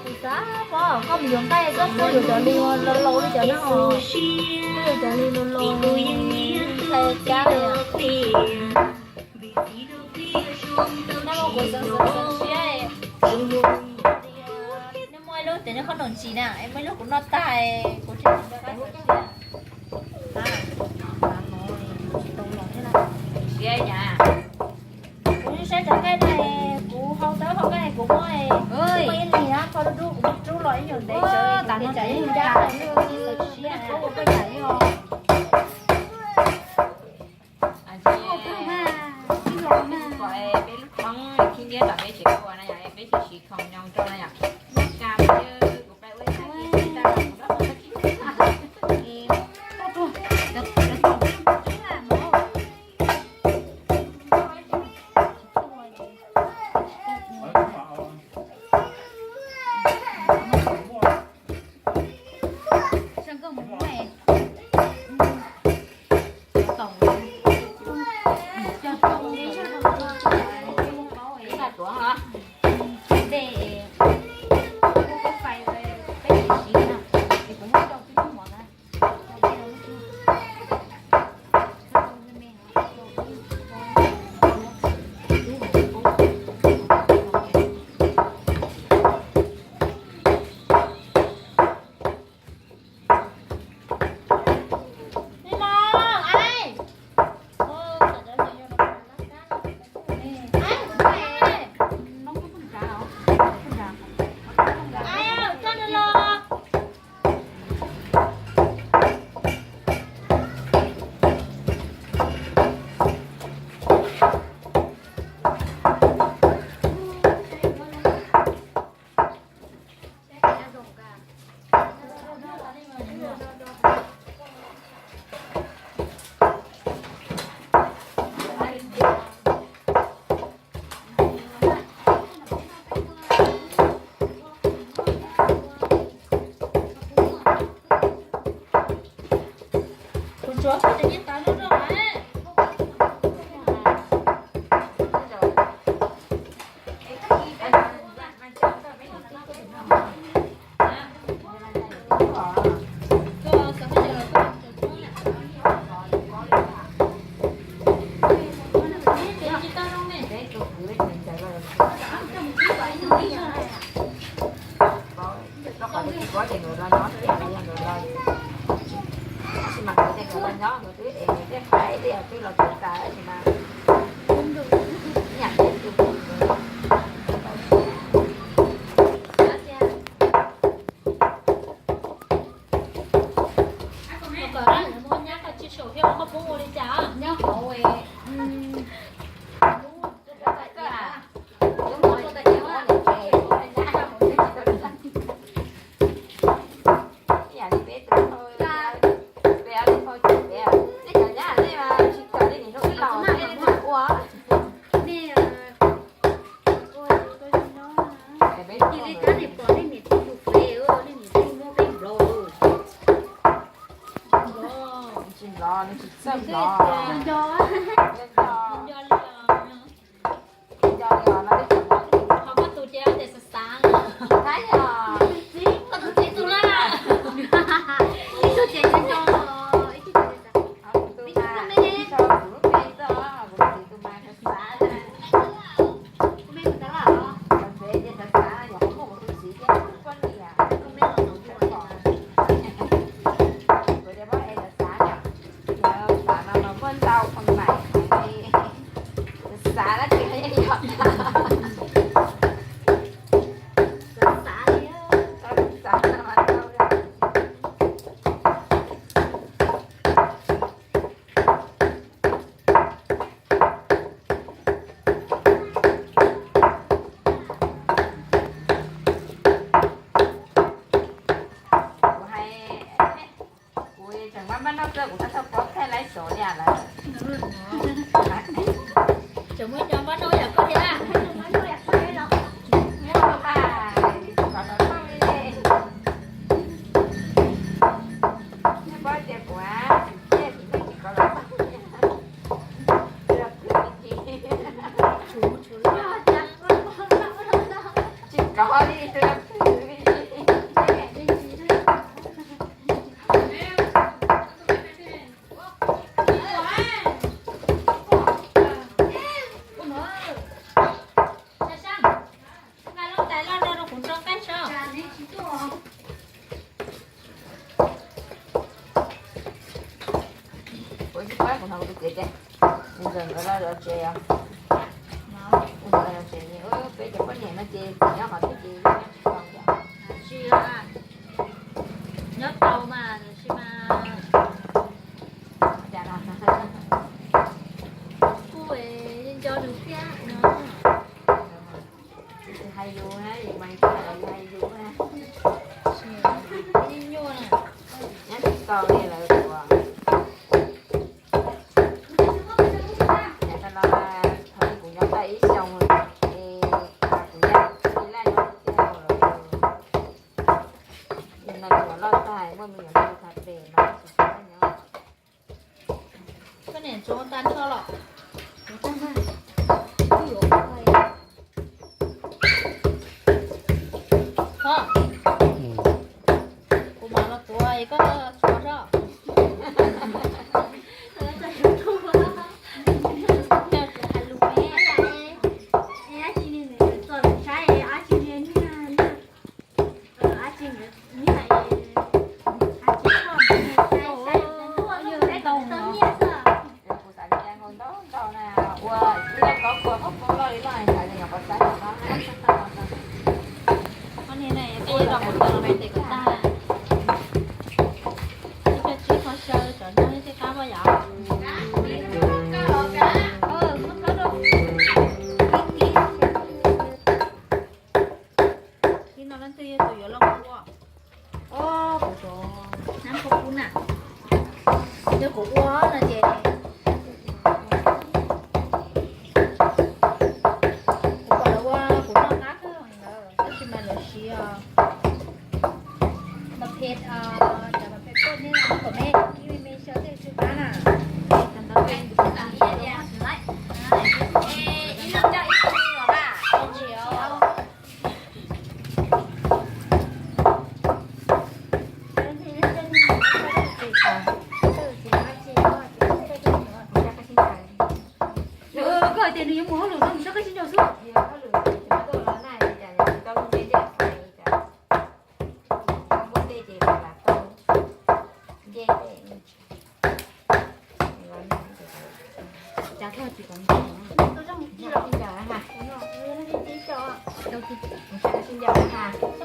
Kuv xav pom koj mus yuav nqaij, koj kuj yuav cov li laus laus li cov no, kuj yuav cov li laus laus ntshai kab li. Nag hmo kuv xeev xeev siab, nag hmo muaj ib lub tias neb qhob noom ntsis na, es muaj ib lub kuv noj tag, kuv tsis nco qab xeev siab. Kuv saib cov nqaij na, kuv hau tau hau nqaij kuv muab, muaj ib lim ab qho dub dub kuv muab rub los ib nyuag ntev, tas no tsam ib ncab xeev siab, kuv ua koj yam li os. Peb lub thoob khi ntiab tom peb tsev ua na yom, peb tsis siv khoom nyo rau na yom. Muab kas kuv pais ua ib tag kuv Kuv tsuav koj cov niag tav no rau. Rau qhov tsis paub ces nkawd los nyob thiab los yog nkawd los, tab sis mas nkawd tias nkawd los nyob nkawd twb es nkawd tej qaib tej yog twb los txog tas tab sis mas ib yam tias twb pom nkawd. Kom nyab koj tsis saum thiab koj poob ua li cas nyob hauv. Ib yam li peb tus, peb ob tug phauj ces peb, nej cov nyab nej mas tsis kam li nim no ib los nej ua. Peb cia li tab nim pom nej niam tij tus fev, nej niam tij muab peb nplov. Tsis nplov, nws tsis txawj nplov. Nco li os, nco li os, no peb tsis nplov. Ho koj tus ces tias xav xav, Thaib os, koj tus txiv tus laj. Npaj npaj noj xwb kuv tab txhob pov thaij laib xov li lawm. Tseem muaj cov npaj noj yam koj thiab. Tsis kov li. Kuv tsis pab kuv hnov kuv tus txiv tias nws nkawd nkawd los tsev os. Nkawd los tsev, peb cov poj niam no ces tsis nyob qhov twg ces nyob tsis tau. Tsis nyob tau mas tab sis mas kuj nco nws thiab no. Hais yus na, yus mas yus hais yus na. Nyuaj na. Nyob tsis tau li lawm kuv. Tam no thaum kuv nyob tau ib xyoos es kuv ya ib laj nyob tiag lawm. Yus no yuav loj tag, muaj me nyuam txog thav pem no tsis tau nyob. Koj niam ntxuav tag nrho los? Ho, kuv mam los tuav es koj txuas zoj. Kuv xav tias nkaus ntau ntau na, ua ib laj kaub kua poob poob loj li loj xav tias nyuam qhuav xav nyuam qhuav na. Koj niam na, koj los kuv tau los tes kom tag. Ib co tsib qho xyaw cov no thiaj qab poj yam. Ib no leej twg yog tus yuav loj ua? Ob, kuv hnab kub na. Yog kuv ua no ces kuv kom lawv ua kuv noj qab kawg li ntawd, tab sis mas lawv siv os. Mas phem, cov mas phem tuaj ne, kom me kib me me xyaw tej tsw qab na. Koj hais tias nws yuav mus hauj lwm no, nws tso koj sib nraus xwb.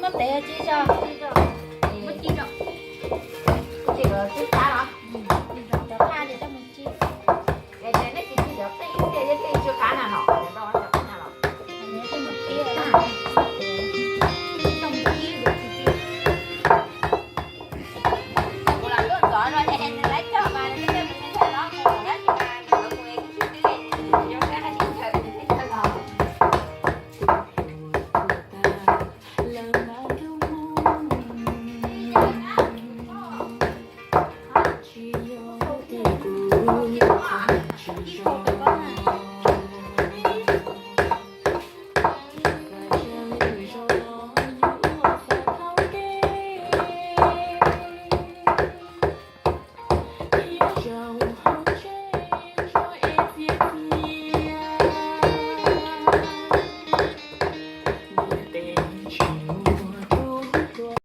Muab tev tsib tso. Muab tsib tso. Cov phaj ces coj mus tsib.